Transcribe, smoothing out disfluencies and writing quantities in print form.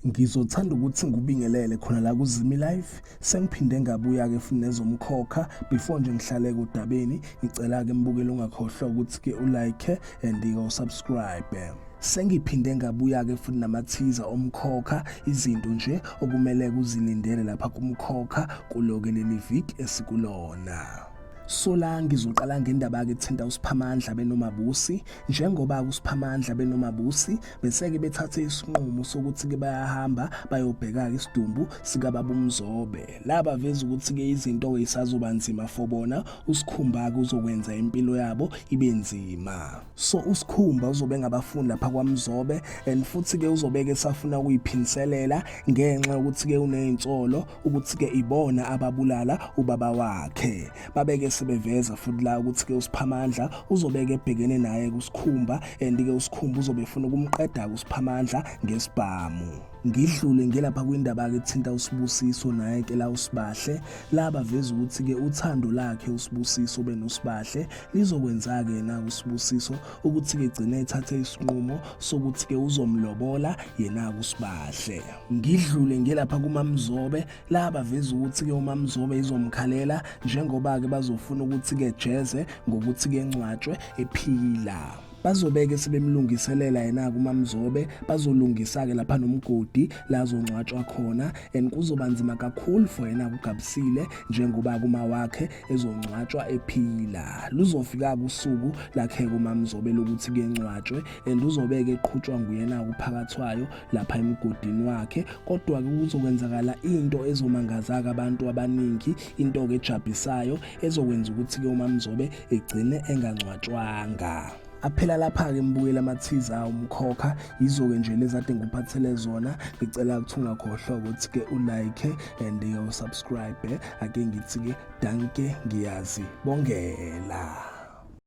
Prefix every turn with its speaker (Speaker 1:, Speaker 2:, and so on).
Speaker 1: Ngizothanda ukuthi ngibingelele khona la kuZimi Live. Sengiphinde ngabuya-ke futhi nezomkhokha. Before nje ngihlaleke udabeni, ngicela-ke mbukele ungakhohlwa ukuthi-ke ulike and usubscribe. Sengiphinde ngabuya-ke futhi namathiza omkhokha, izinto nje okumele kuzilindele lapha kumkhokha kulo-ke leli viki esikulona. So la ngizoqala ngendaba-ke ethinta uSiphamandla benoMabusi. Njengoba uSiphamandla benoMabusi bese-ke bethathe isinqumo sokuthi-ke bayahamba bayobheka-ke isidumbu sikababa uMzobe. Laba veza ukuthi-ke izinto isazoba nzima for bona, uSikhumba-ke uzokwenza impilo yabo ibe nzima. So uSikhumba uzobe ngabafundi lapha kwaMzobe and futhi-ke uzobe-ke safuna ukuyiphiniselela ngenxa yokuthi-ke uney'nsolo ukuthi-ke ibona ababulala ubaba wakhe. Babeke sebeveza futhi la ukuthi-ke uSiphamandla uzobeke ebhekene naye kuSikhumba and-ke uSikhumba uzobe efuna ukumqeda uSiphamandla ngesibhamu. Ngidlule ngelapha kwindaba-ke ethinta uSibusiso naye-ke la uSibahle. Laba veza ukuthi-ke uthando lakhe uSibusiso benoSibahle lizokwenza-ke na uSibusiso ukuthi-ke gcine ethathe isinqumo sokuthi-ke uzomlobola yena uSibahle. Ngidlule ngelapha kuMaMzobe. Laba veza ukuthi-ke uMaMzobe izomkhalela njengoba-ke bazofuna ukuthi-ke jeze ngokuthi-ke engcwatshwe ephila. Bazobeke sebemlungiselela yena kuMaMzobe, bazolungisa-ke lapha nomgodi la azongcwatshwa khona and kuzoba nzima kakhulu for yena kuGabisile njengoba kuma wakhe ezongcwatshwa ephila. Luzofika usuku lakhe kuMaMzobe lokuthi-ke engcwatshwe and uzobeke eqhutshwa nguyena kuphakathwayo lapha emgodini wakhe. Kodwa-ke kuzokwenzakala into ezomangaza abantu abaningi, into-ke ejabisayo ezokwenza ukuthi-ke uMaMzobe egcine engangcwatshwanga. Aphela lapha-ke mbukela amathiza omkhokha, yizo-ke nje lezi ade ngikuphathele zona. Ngicela ukuthi ungakhohlwa ukuthi-ke ulike and usubscribe. Ake ngithi-ke danke, ngiyazibongela.